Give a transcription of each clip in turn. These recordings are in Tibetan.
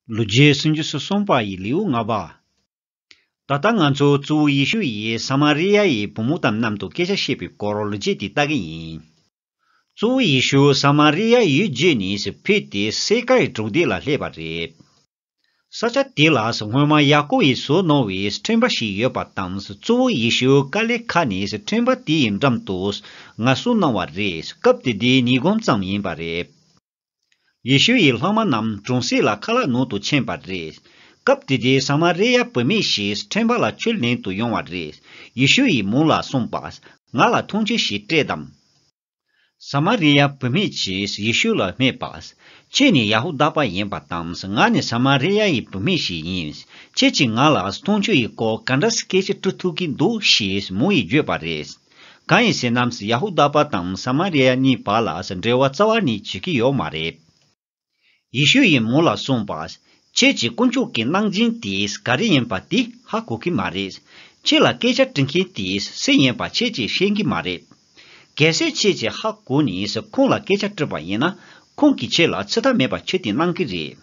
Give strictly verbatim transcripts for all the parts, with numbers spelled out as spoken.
ལོ་རྒྱུས་སུམ་ཅུ་སོ་གསུམ་པ་ཡི་ལེའུ་ལྔ་པ། ད་ལྟ་ང་ཚོ་གཙོ་བོ་ཡེ་ཤུ་ཡིས་ས་མ་རི་ཡ་ཡི་བུ་མོ་དང་མཉམ་དུ་སྐད་ཆ་བཤད་པའི་སྐོར་ལོ་རྒྱུས་དེ་ལྟ་གི་ཡིན། གཙོ་བོ་ཡེ་ཤུ་ས་མ་རི་ཡ་ཡུལ་བརྒྱུད་ནས་ཕེབས་ཏེ་སེ་ཀ་ཡི་གྲོང་སྡེ་ལ་སླེབས་པ་རེད། ས་ཆ་དེ་ལ་སྔོན་མ་ཡ་ཀོབ་ཡིས་བཟོས་གནང་བའི་ཁྲོན་པ་ཞིག་ཡོད་པ་དང་གཙོ་བོ་ཡེ་ཤུ་ཀ་ལེ་ཁ་ནས་ཁྲོན་པ་དེ་ཡི་འགྲམ་དུ་ངལ་གསོ་གནང་བ་རེད། སྐབས་དེ་དུས་ཉིན་གུང་ཙམ་ཡིན་པ་རེད། ཡེ་ཤུ་ཡི་སློབ་མ་རྣམས་གྲོང་གསེབ་ལ་ཁ་ལག་ཉོ་དུ་ཕྱིན་པ་རེད། སྐབས་དེ་དུས་ས་མ་རི་ཡ་བུད་མེད་ཞིག་ཁྲོན་པ་ལ་ཆུ་ལེན་དུ་ཡོང་བ་རེད། ཡེ་ཤུ་ཡིས་མོ་ལ་གསུངས་པ། ང་ལ་འཐུང་ཆུ་ཞིག་སྤྲད་དམ། ས་མ་རི་ཡ་བུད་མེད་ཀྱིས་ཡེ་ཤུ་ལ་སྨྲས་པ། ཁྱེད་ནི་ཡ་ཧུ་དཱ་པ་ཡིན་པ་དང་ང་ནི་ས་མ་རི་ཡ་ཡི་བུད་མེད་ཞིག་ཡིན། ཁྱེད་ཀྱིས་ང་ལ་འཐུང་ཆུ་ཡི་སྐོར་ག་འདྲ་སེ་སྐད་ཆ་དྲི་ཐུབ་ཀྱི་འདུག་ཞེས་མོ་ཡིས་བརྗོད་པ་རེད། གང་ཡིན་ཟེར་ན་ཡ་ཧུ་དཱ་པ་དང་ས་མ་རི་ཡ་གཉིས་བར་ལ་འབྲེལ་བ་རྩ་བ་ནས་བྱེད་ཀྱི་ཡོད་མ་རེད། ཡེ་ཤུ་ཡིས་མོ་ལ་གསུངས་པ། ཁྱེད་ཀྱིས་དཀོན་མཆོག་གི་གནང་སྦྱིན་དེ་ག་རེ་ཡིན་པ་དེ་ཧ་གོ་གི་མ་རེད། ཁྱེད་ལ་སྐད་ཆ་དྲི་མཁན་དེ་སུ་ཡིན་པ་ཁྱེད་ཀྱིས་ཤེས་ཀྱི་མ་རེད། གལ་སྲིད་ཁྱེད་ཀྱིས་ཧ་གོ་ནས་ཁོང་ལ་སྐད་ཆ་དྲིས་པ་ཡིན་ན་ཁོང་གིས་ཁྱེད་ལ་ཚོད་ལྟ་མེད་པར་ཆུ་དེ་གནང་གི་རེད།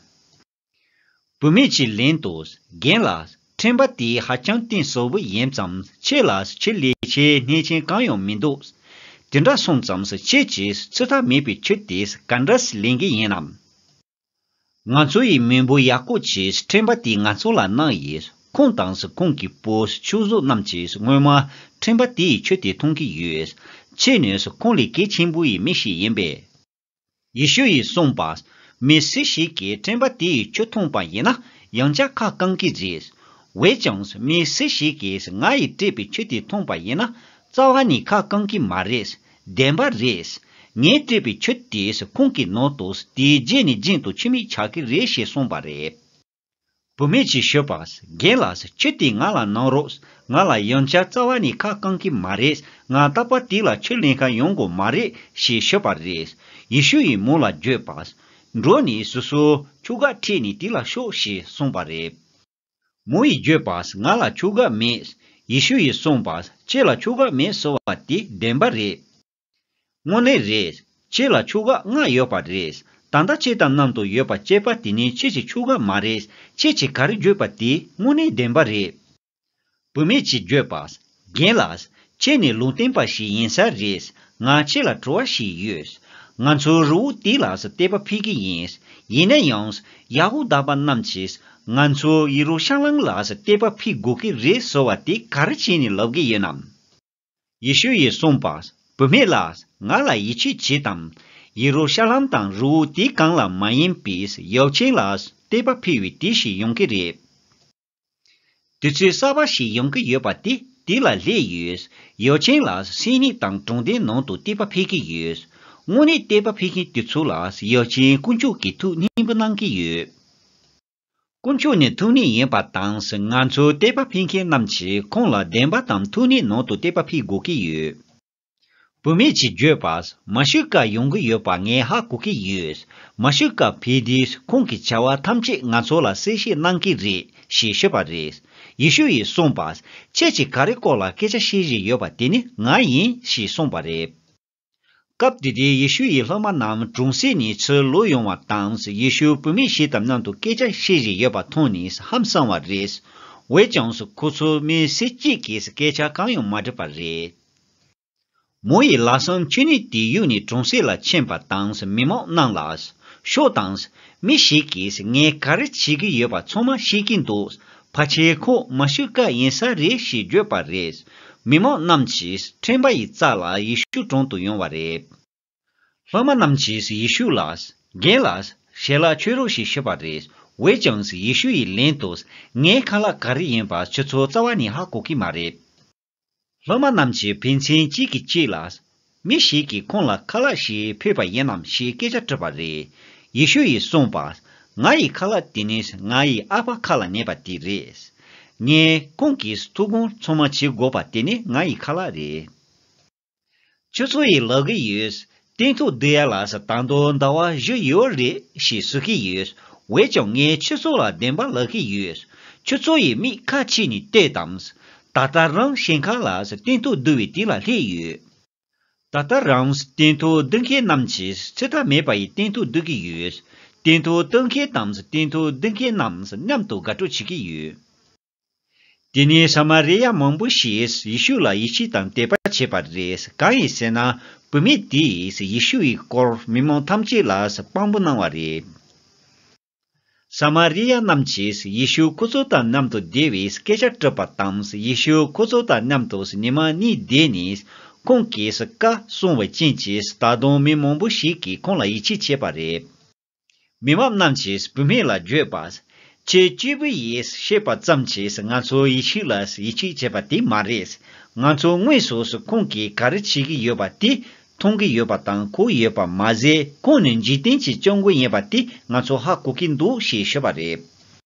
བུད་མེད་ཀྱིས་ལན་དུ། རྒན་ལགས། ཁྲོན་པ་དེ་ཧ་ཅང་གཏིང་ཟབ་པོ་ཡིན་ཙང་ཁྱེད་ལ་ཆུ་ལེན་ཆེད་སྣེ་ཆེན་གང་ཡང་མི་འདུག་དེ་འདྲ་སོང་ཙང་ཁྱེད་ཀྱིས་ཚོད་ལྟ་མེད་པའི་ཆུ་དེ་ག་འདྲ་སེ་ལེན་གི་ཡིན་ནམ། ང་ཚོ་ཡི་མེས་པོ་ཡ་ཀོབ་ཀྱིས་ཁྲོན་པ་དེ་ང་ཚོ་ལ་གནང་ཡོད། ཁོང་དང་ཁོང་གི་བུ་ཕྱུགས་ཟོག་རྣམས་ཀྱིས་སྔོན་མ་ཁྲོན་པ་དེ་ཡི་ཆུ་དེ་འཐུང་གི་ཡོད། ཁྱེད་ནི་ཁོང་ལས་གལ་ཆེན་པོ་ཡི་མི་ཞིག་ཡིན་པས། ཡེ་ཤུ་ཡིས་གསུངས་པ། མི་སུ་ཞིག་གིས་ཁྲོན་པ་དེ་ཡི་ཆུ་འཐུང་པ་ཡིན་ན་ཡང་བསྐྱར་ཁ་བསྐང་གི་རེད། འོན་ཀྱང་མི་སུ་ཞིག་གིས་ང་ཡིས་སྤྲད་པའི་ཆུ་དེ་འཐུང་པ་ཡིན་ན་རྩ་བ་ནས་ཁ་བསྐང་གི་མ་རེད། བདེན་པ་རེད། ངས་སྤྲད་པའི་ཆུ་དེས་ཁོང་གི་ནང་དུ་དེའི་རྗེས་ནས་རྒྱུན་དུ་ཆུ་མིག་ཆགས་ཀྱི་རེད་ཞེས་གསུངས་པ་རེད། བུད་མེད་ཀྱིས་ཞུས་པ། རྒན་ལགས། ཆུ་དེ་ང་ལ་གནང་རོགས། ང་ལ་ཡང་བསྐྱར་རྩ་བ་ནས་ཁ་བསྐང་གི་མ་རེད། ང་རྟག་པར་དེ་ལ་ཆུ་ལེན་གར་ཡོང་དགོས་མ་རེད་ཞེས་ཞུས་པ་རེད། ཡེ་ཤུ་ཡིས་མོ་ལ་བརྗོད་པ། འགྲོ་ནས་སོ་སོའི་ཆུ་འགག་ཁྲིད་ནས་དེ་ལ་ཤོག་ཞེས་གསུངས་པ་རེད། མོ་ཡིས་བརྗོད་པ། ང་ལ་ཆུ་འགག་མེད། ཡེ་ཤུ་ཡིས་གསུངས་པ། ཁྱེད་ལ་ཆུ་འགག་མེད་ཟེར་བ་དེ་བདེན་པ་རེད། དངོས་གནས་རེད། ཁྱེད་ལ་ཆུ་འགག་ལྔ་ཡོད་པ་རེད། ད་ལྟ་ཁྱེད་དང་མཉམ་དུ་ཡོད་པ་སྐྱེས་པ་དེ་ནི་ཁྱེད་ཀྱི་ཆུ་འགག་མ་རེད། ཁྱེད་ཀྱིས་ག་རེ་བརྗོད་པ་དེ་དངོས་གནས་བདེན་པ་རེད། བུད་མེད་ཀྱིས་བརྗོད་པ། རྒན་ལགས། ཁྱེད་ནི་ལུང་སྟོན་པ་ཞིག་ཡིན་ས་རེད། ང་ཁྱེད་ལ་དྲི་བ་ཞིག་ཡོད། ང་ཚོ་རི་བོ་དེ་ལ་གཏད་པ་ཕེབས་ཀྱི་ཡིན། ཡིན་ན་ཡང་། ཡ་ཧུ་དཱ་པ་རྣམས་ཀྱིས་ང་ཚོ་ཡེ་རུ་ཤ་ལམ་ལ་གཏད་པ་ཕེབས་དགོས་ཀྱི་རེད་ཟེར་བ་དེ་ག་རེ་བྱས་ནས་ལབ་ཀྱི་ཡོད་ནམ། ཡེ་ཤུ་ཡིས་གསུངས་པ། བུད་མེད་ལགས། ང་ལ་ཡིད་ཆེས་བྱེད་དམ། ཡེ་རུ་ཤ་ལམ་དང་རི་བོ་དེ་གང་ལ་མ་ཡིན་པའི་ཡབ་ཆེན་ལ་གཏད་པ་ཕེབས་པའི་དུས་ཤིག་ཡོང་གི་རེད། དུས་ཚོད་གསར་པ་ཞིག་ཡོང་གི་ཡོད་པ་དེ་དེ་ལ་སླེབས་ཡོད། ཡབ་ཆེན་ལ་སེམས་ཉིད་དང་དྲང་བདེན་ནང་དུ་གཏད་པ་ཕེབས་ཀྱི་ཡོད། དངོས་གནས་གཏད་པ་ཕེབས་མཁན་དེ་ཚོ་ལ་ཡབ་ཆེན་དཀོན་མཆོག་གིས་ཐུགས་མཉེས་པོ་གནང་གི་ཡོད། དཀོན་མཆོག་ནི་ཐུགས་མཉེས་ཡིན་པ་དང་ང་ཚོའི་གཏད་པ་ཕེབས་མཁན་རྣམས་ཀྱིས་ཁོང་ལ་བདེན་པ་དང་ཐུགས་མཉེས་ནང་དུ་གཏད་པ་ཕེབས་དགོས་ཀྱི་ཡོད། བུད་མེད་ཀྱིས་བརྗོད་པ། མཱ་ཤི་ཀ་ཡོང་གི་ཡོད་པ་ངས་ཧ་གོ་གི་ཡོད། མཱ་ཤི་ཀ་ཕེབས་དུས་ཁོང་གི་བྱ་བ་ཐམས་ཅད་ང་ཚོ་ལ་གསལ་བཤད་གནང་གི་རེད་ཞེས་ཤོད་པ་རེད། ཡེ་ཤུ་ཡིས་གསུངས་པ། ཁྱེད་ཀྱིས་ག་རེ་སྐོར་ལ་སྐད་ཆ་བཤད་བཞིན་ཡོད་པ་དེ་ནི་ང་ཡིན་ཞེས་གསུངས་པ་རེད། སྐབས་དེ་དུས་ཡེ་ཤུ་ཡི་སློབ་མ་རྣམས་གྲོང་གསེབ་ནས་ཕྱིར་ལོག་ཡོང་བ་དང་ཡེ་ཤུ་བུད་མེད་ཞིག་དང་མཉམ་དུ་སྐད་ཆ་བཤད་བཞིན་ཡོད་པ་མཐོང་ནས་ཧང་སངས་པ་རེད། འོན་ཀྱང་ཁོ་ཚོ་མི་སེར་གཅིག་གིས་སྐད་ཆ་གང་ཡང་མ་དྲིས་པ་རེད། མོ་ཡིས་ལམ་སང་ཆུ་སྣོད་དེའི་གཡུགས་ནས་གྲོང་གསེབ་ལ་ཕྱིན་པ་དང་མི་མང་རྣམས་ལ། ཤོག་དང་། མི་ཞིག་གིས་ངས་ག་རེ་བྱེད་ཀྱི་ཡོད་པ་ཚང་མ་ཤེས་ཀྱི་འདུག་ཕལ་ཆེར་ཁོང་མཱ་ཤི་ཀ་ཡིན་ས་རེད་ཞེས་བརྗོད་པ་རེད། མི་མང་རྣམས་ཀྱིས་ཁྲོན་པ་ཡི་རྩ་ལ་ཡེ་ཤུ་དྲུང་དུ་ཡོང་བ་རེད། སློབ་མ་རྣམས་ཀྱིས་ཡེ་ཤུ་ལ། རྒན་ལགས། ཞལ་ལག་མཆོད་རོགས་ཞེས་ཞུས་པ་རེད། འོན་ཀྱང་ཡེ་ཤུ་ཡིས་ལན་དུ། ངའི་ཁ་ལག་ག་རེ་ཡིན་པ་ཁྱོད་ཚོ་རྩ་བ་ནས་ཧ་གོ་གི་མ་རེད། སློབ་མ་རྣམས་ཀྱིས་ཕན་ཚུན་གཅིག་གིས་གཅིག་ལ། མི་ཞིག་གིས་ཁོང་ལ་ཁ་ལག་ཞིག་ཕུལ་བ་ཡིན་ནམ་ཞེས་སྐད་ཆ་དྲིས་པ་རེད། ཡེ་ཤུ་ཡིས་གསུངས་པ། ང་ཡི་ཁ་ལག་དེ་ནི་ང་ཡི་ཨ་ཕ་ཁ་ལ་ཉན་པ་དེ་རེད། ངས་ཁོང་གི་ཐུགས་དགོངས་ཚང་མ་བྱེད་དགོས་པ་དེ་ནི་ང་ཡི་ཁ་ལག་རེད། ཁྱོད་ཚོ་ཡིས་ལབ་ཀྱི་ཡོད། སྟོན་ཐོག་བསྡུ་ཡ་ལ་ད་དུང་ཟླ་བ་བཞི་ཡོད་རེད་ཞེས་ཟེར་གྱི་ཡོད། འོན་ཀྱང་ངས་ཁྱོད་ཚོ་ལ་བདེན་པ་ལབ་ཀྱི་ཡོད། ཁྱོད་ཚོ་ཡི་མིག་ཁ་ཕྱེ་ནས་ལྟོས་དང་། ད་ལྟ་རང་ཞིང་ཁ་ལ་སྟོན་ཐོག་བསྡུ་བའི་དུས་ལ་སླེབས་ཡོད། ད་ལྟ་རང་སྟོན་ཐོག་བསྡུ་མཁན་རྣམས་ཀྱིས་ཚོད་ལྟ་མེད་པ་ཡི་སྟོན་ཐོག་བསྡུ་གི་ཡོད། སྟོན་ཐོག་སྟོན་མཁན་དང་སྟོན་ཐོག་འདོན་མཁན་རྣམས་མཉམ་དུ་དགའ་སྤྲོ་བྱེད་ཀྱི་ཡོད། དེ་ནས་ས་མ་རི་ཡ་མང་པོ་ཞིག་ཡེ་ཤུ་ལ་ཡིད་ཆེས་དང་དད་པ་བྱས་པ་རེད། གང་ཡིན་ཟེར་ན། བུད་མེད་དེས་ཡེ་ཤུ་ཡི་སྐོར་མི་མང་ཐམས་ཅད་ལ་དཔང་པོ་གནང་བ་རེད། ས་མ་རི་ཡ་རྣམས་ཀྱིས་ཡེ་ཤུ་ཁོ་ཚོ་དང་མཉམ་དུ་བསྡད་པའི་སྐད་ཆ་དྲིས་པ་དང་། ཡེ་ཤུ་ཁོ་ཚོ་དང་མཉམ་དུ་ཉི་མ་གཉིས་བསྡད་ནས་ཁོང་གིས་བཀའ་གསུངས་པའི་རྐྱེན་གྱིས་ད་དུང་མི་མང་པོ་ཞིག་གིས་ཁོང་ལ་ཡིད་ཆེས་བྱས་པ་རེད། མི་མང་རྣམས་ཀྱིས་བུད་མེད་ལ་བརྗོད་པ། ཁྱེད་སྐྱེས་བུ་ཡིས་བཤད་པ་ཙམ་གྱིས་ང་ཚོ་ཡེ་ཤུ་ལ་ཡིད་ཆེས་བྱས་པ་དེ་མ་རེད། ང་ཚོ་དངོས་སུ་ཁོང་གིས་ག་རེ་བྱེད་ཀྱི་ཡོད་པ་དེ་མཐོང་གི་ཡོད་པ་དང་གོ་ཡོད་པ་མ་ཟད། ཁོང་ནི་འཇིག་རྟེན་གྱི་སྐྱབས་མགོན་ཡིན་པ་དེ་ང་ཚོ་ཧ་གོ་གི་འདུག་ཞེས་ཤོད་པ་རེད།